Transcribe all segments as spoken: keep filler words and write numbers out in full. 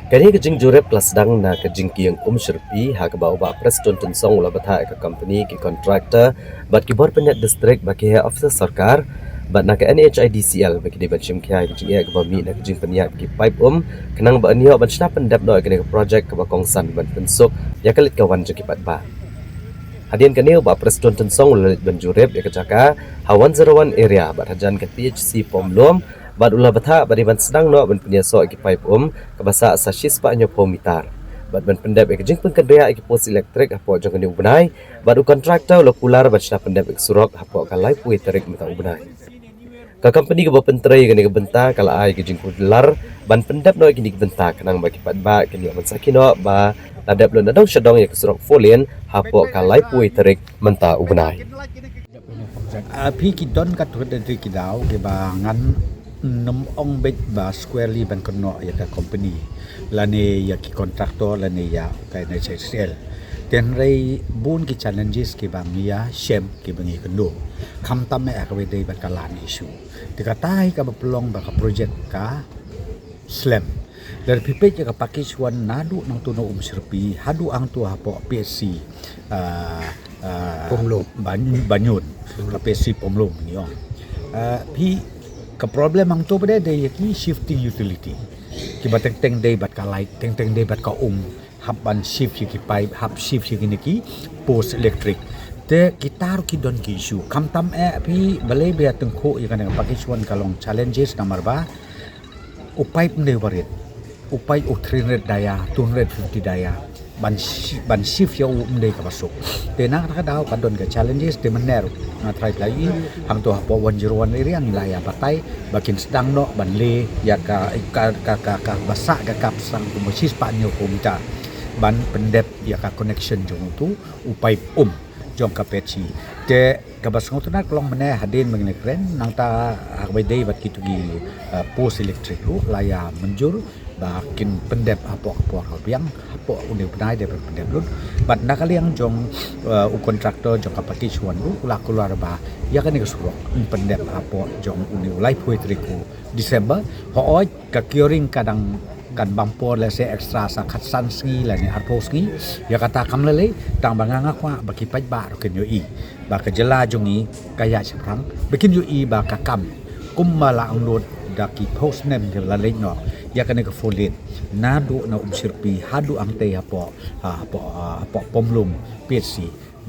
Kane ka jingjurip ka la sdang na ka jingkieng um syrpi ha kaba u Bah Prestone Tynsong u la bthah ïa ka company, ki contractor bad ki bor pynïaid district bad ki heh officer sorkar bad na ka N H I D C L ba ki dei ban shim khia ïa ka jingeh kaba mih na ka jingpynïaid ki paip um khnang ba yn ïoh ban shna pyndep noh ïa kane ka project kaba kongsan ban pynsuk ïa ka leit ka wan jong ki paidbah. Hadien kane u Bah Prestone Tynsong u la leit ban jurip ïa ka jaka ha one zero one area bad hajan ka P H C Pomlum bad u la bthah ba dei ban sdang noh ban pynïasoh ïa ki paip um kaba sah sa shispah hynñiewphew mitar bad ban pyndep ïa ka jingpynkynriah ïa ki post elektrik hapoh jong kane u bnai bad u contractor u la kular ban shna pyndep ïa ka surok hapoh ka laiphew tarik mynta u bnai. Ka company kaba pyntrei ïa kane ka bynta ka la ai ka jingkular ban pyndep noh ïa kine ki bynta khnang ba ki paidbah kin ïoh ban sakhi noh ba la dep lut na dong sha dong ïa ka surok four lane hapoh ka laiphew tarik mynta u bnai. Ah, phi, ki don katto katne ki daw kiba ngan nym ong beit ba squarely ban kynnoh ïa ka company lane ïa ki contractor lane ïa ka N H I D C L. Te hynrei bun ki challenges kiba ngi ïa shem kiba ngi kynduh. Khamtam eh ha kaba dei bad ka land issue. Te kata hi kaba pynlong ba ka project ka slem. Lada phi peit ïa ka package one naduh nangto na Umsyrpi haduh hangto hapoh P H C, ah, ah, Pomlum. Banyun, Banyun. Ka P H C Pomlum ngi ong. Ah, phi, ka problem hangto pat dei ïa ki shifting utility. Kiba teng teng dei bad ka light, teng teng dei bad ka um. Hap ban shift ïa ki pipe, hap shift ïa kine ki post electric. Te kita ruh ki don ki issue. Khamtam eh phi, balei ba ïa tyngkhuh ïa kane ka package one ka long challenges namar ba u pipe ym dei uba rit. U pipe u three hundred dia, two hundred fifty dia. Ban shi-, ban shift ïa u ym dei kaba suk. Te na kata ka daw ka don ka challenges te mynne ruh nga tharai phi la ïohi hangto hapoh one zero one area ngi la ïa batai ba kin sdang noh ban leh ïa ka, ka, ka, ka, kaba sah ka kap sdang kumba shispah hynñiewphew mitar ban pyndep ïa ka connection jong uto u pipe um jong ka P H C. Te kaba sngewtynnat ka long mynne hadien ba ngi la kren nangta ha kaba ïadei bad kito ki, eh, post electric ruh la ïa mynjur ba kin pyndep hapoh ka por ka biang, hapoh une u bnai dei ban pyndep lut. Bad na ka liang jong, eh, u contractor jong ka package one ruh u la kular ba ïa kane ka surok yn pyndep hapoh jong une u laiphew tarik u December. Hooid ka curing ka dang kan bam por lehse extra sa khatsan sngi lane arphew sngi. Ïa kata kam lei lei tang ba nga nga kwah ba ki paidbah ruh kin ïohi ba ka jylla jong ngi ka ïaid shaphrang, ba kin ïohi ba ka kam kumba la angnud da ki phew snem kiba la leit noh ïa kane ka four lane naduh na Umsyrpi haduh hangtei hapoh, ha, hapoh, ha, hapoh Pomlum P H C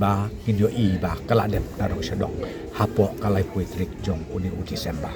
ba kin ïohi ba ka la dep na dong sha dong hapoh ka laiphew tarik jong une u December.